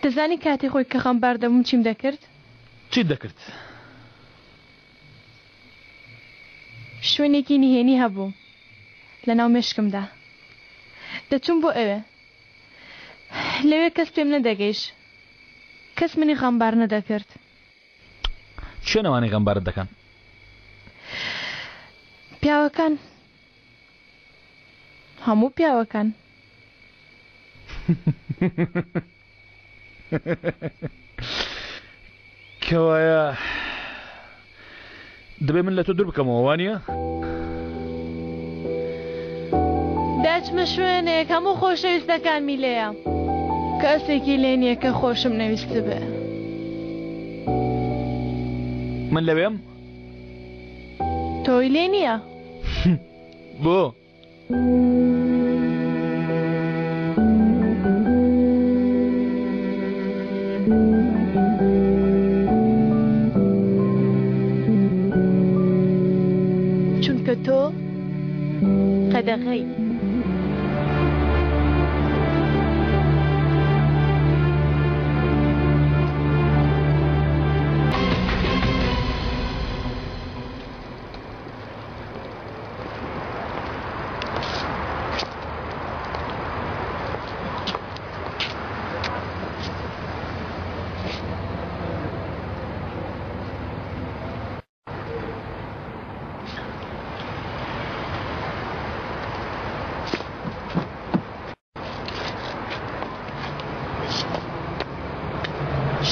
دەزانی کاتی خۆی کە خەمبار دەبووم چیم دەکرد؟ چیت دەکرد؟ شوێنێکی نهێنی هەبوو لەناو مێشکمدا. دەچووم بۆ ئەوێ. لەوێ کەس پێم نەدەگەیشت. کەس منی غەمبار نەدەکرد. کێن ئەوانەی غەمبارت دەکەن؟ پیاوەکان. هەموو پیاوەکان. کەوایە دەبێ من لە تۆ دوور بکەمەوە وانە؟ دەچمە شوێنێک هەموو خۆشەویستەکانمی لێیە کەسێکی لێ نییە کە خۆشم نەویستبێ. من لەوێم؟ تۆی لێ نییە. بۆ؟ چونکە تۆ قەدەغەی.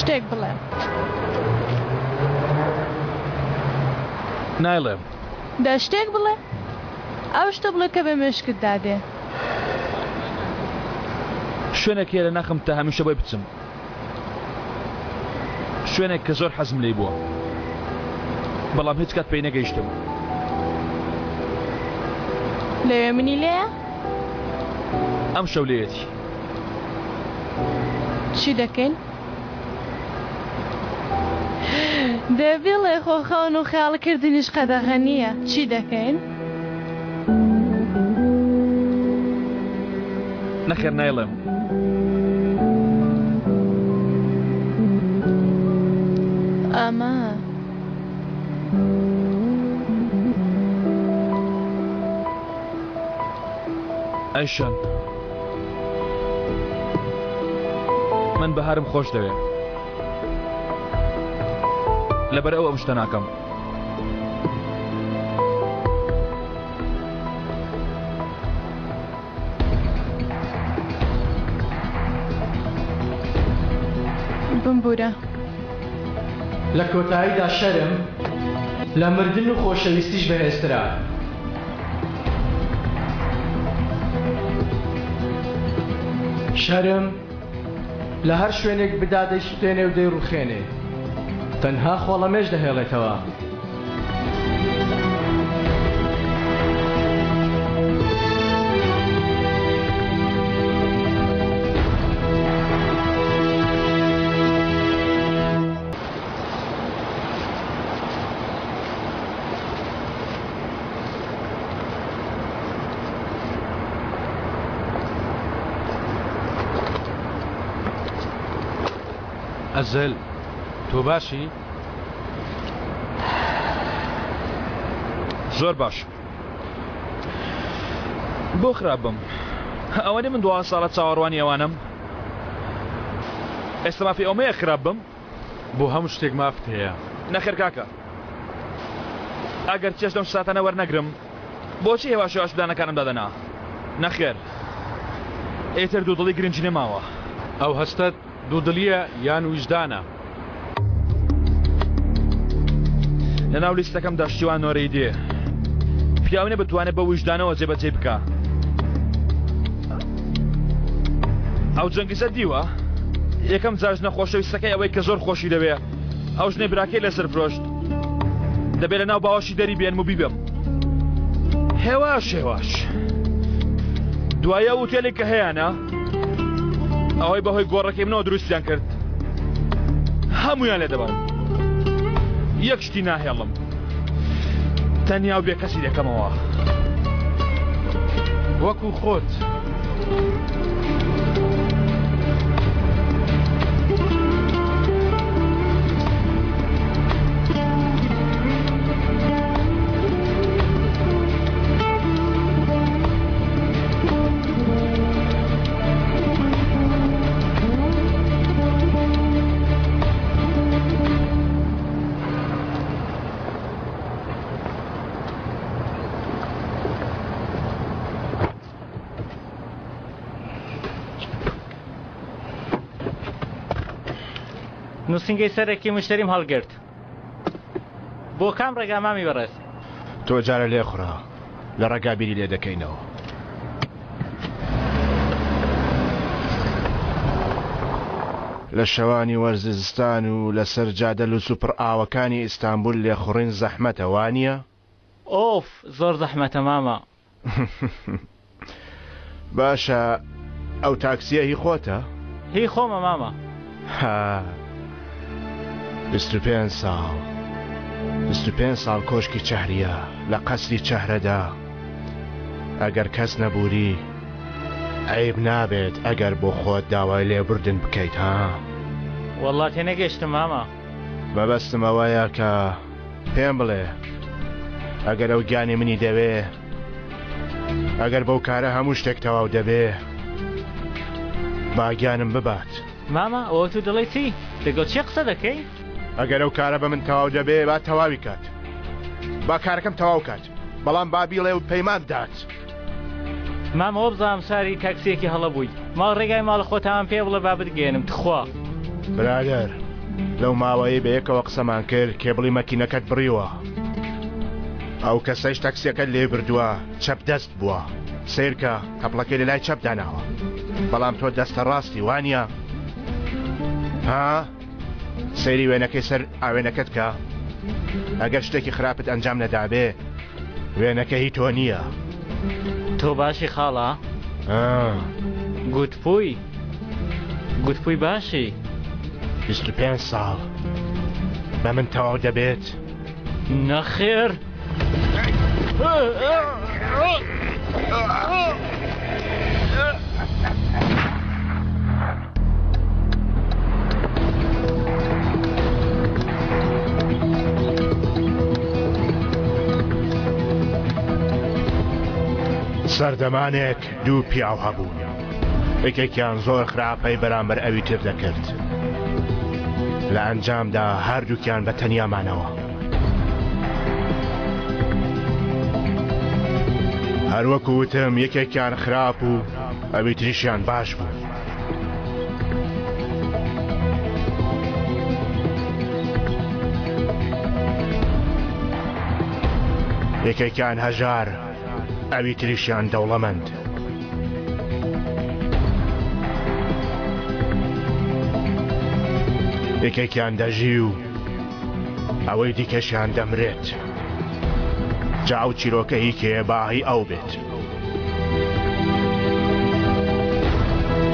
شتێک بڵێ. نایڵێم. دە شتێک بڵێ. ئەو شتە بڵێ کە بە مێشکتدا دێ. شوێنێک هەیە لە ناخم تا هەمیشە بۆی بچم. شوێنێک کە زۆر حەزم لێی بووە. بەڵام هیچ کات پێی نەگەیشتم. لەوێ منی لێیە؟ ئەمشەو لێیەتی. چی دەکەین؟ دە بیڵێ خۆ خەون و خەیاڵکردنیش قەدەغە نییە. چی دەکەین؟ نەخێر نایڵێم. ئەمە. ئەیشان من بەهارم خۆش دەوێ لەبەر ئەو ئەم شتە ناکەم. بمبورە. لە کۆتاییدا شەرم لە مردن و خۆشەویستیش بەهێزترە. شەرم لە هەر شوێنێک بدا دەیسوتێنێ و دەیڕوخێنێ، تەنها خۆڵەمێش دەهێڵێتەوە. ئەزەل تۆ باشی؟ زۆر باش بۆ خراپ بم ئەوەنی من دو ساڵە چاوەڕوانی ئەوانم ئێستا مافی ئەومەیە خراپ بم بۆ هەموو شتێک مافت هەیە. نەخێر کاکە ئەگەر چێژ لەم ساتانە وەرنەگرم بۆچی هێواش هێواش پلانەکانم دادەنا نەخێر ئیتر دوودڵی گرنگی نەماوە. ئەو هەستەت دوودڵییە یان ویژدانە؟ لەناو لیستەکەمدا شتی وا نۆرەی دێ. پیاو نیە بتوانێ بە ویژدانەوە جێبەجێی بکا. ئەو جەنگیزە دیوە؟ یەکەم جار ژنە خۆشەویستەکەی ئەوەی کە زۆر خۆشی دەوێ ئەو ژنەی براکەی لەسەر فرۆشت دەبێ لە ناو باوەشی دەری بێنم و بیبەم هێواش هێواش دوای ئەو ئوتێلێک کە هەیانە ئەوەی بەهۆی گۆڕەکەی منەوە دروستیان کرد هەمویان لێ دەبەم یەک شتی ناهێڵم تەنیا و بێکەسی دەکەمەوە وەکو خۆت. نووسینگەی سەرەکی مشتەریم هەڵگرت. بۆ کام ڕێگا مامی بەڕێز؟ تۆ جارە لێخوڕە لە ڕێگا بیری لێ دەکەینەوە. لە شەوانی وەرزی زستان و لەسەر جادە لوس و پڕ ئاوەکانی ئیستانبول لێخوڕین زەحمەتە وانیە؟ ئۆف زۆر زەحمەتە مامە. باشە ئەو تاکسیە هی خۆتە؟ هی خۆمە مامە. ها 25 ساڵ 25 ساڵ کۆشکی چەهریە لە قەسری چەهرەدا ئەگەر کەس نەبووری عیب نابێت ئەگەر بۆ خۆت داوای لێبوردن بکەیت ها؟ وەڵا تێنەگەشتم مامە. مەبەستم ئەوەیە کە پێم بڵێ ئەگەر ئەو گیانی منی دەوێ ئەگەر بەو کارە هەموو شتێک تەواو دەبێ با گیانم ببات. مامە ئەوە تۆ دەڵێی چی؟ لەگەڵ کێ قسە دەکەی؟ ئەگەر ئەو کارە بە من تەواو دەبێ با تەواوی کات. با کارەکەم تەواو کات. بەڵام با بیڵێ و پەیمان بدات. مامە وەبزانم سواری تاکسیەکی هەڵە بووی. ماڵ ڕێگای ماڵە خۆتان پێ بڵێ با بتگەیەنم تخوا. برادەر لەو ماوەیەی بەیەکەوە قسەمان کرد کێبڵی مەکینەکەت بڕیوە. ئەو کەسەیش تەکسیەکەت لێ بردووە چەپ دەست بووە. سەیرکە تەپڵەکەی لەلای چەپ داناوە. بەڵام تۆ دەستە ڕاستی وانیە؟ ها؟ سەیری وێنەکەی سەر ئاوێنەکەت کە. ئەگەر شتێکی خراپت ئەنجام نەدابێ وێنەکە هی تۆ نییە. تۆ باشی خاڵە؟ گوتپووی گوتپووی باشی؟ 25 ساڵ بە من تەواو دەبێت؟ نەخێر. سەردەمانێک دوو پیاو هەبوون یەکێکیان زۆر خراپەی بەرامبەر ئەوی تر دەکرد لە ئەنجامدا هەردووکیان بە تەنیا مانەوە. هەروەکو وتم یەکێکیان خراپ و ئەوی تریشیان باش بوو. یەکێکیان هەژار ئەوی تریشیان دەوڵەمەند. یەکێکیان دەژی و ئەوەی دیکەشیان دەمرێت. جا ئەو چیرۆکە هی کێیە با هی ئەو بێت.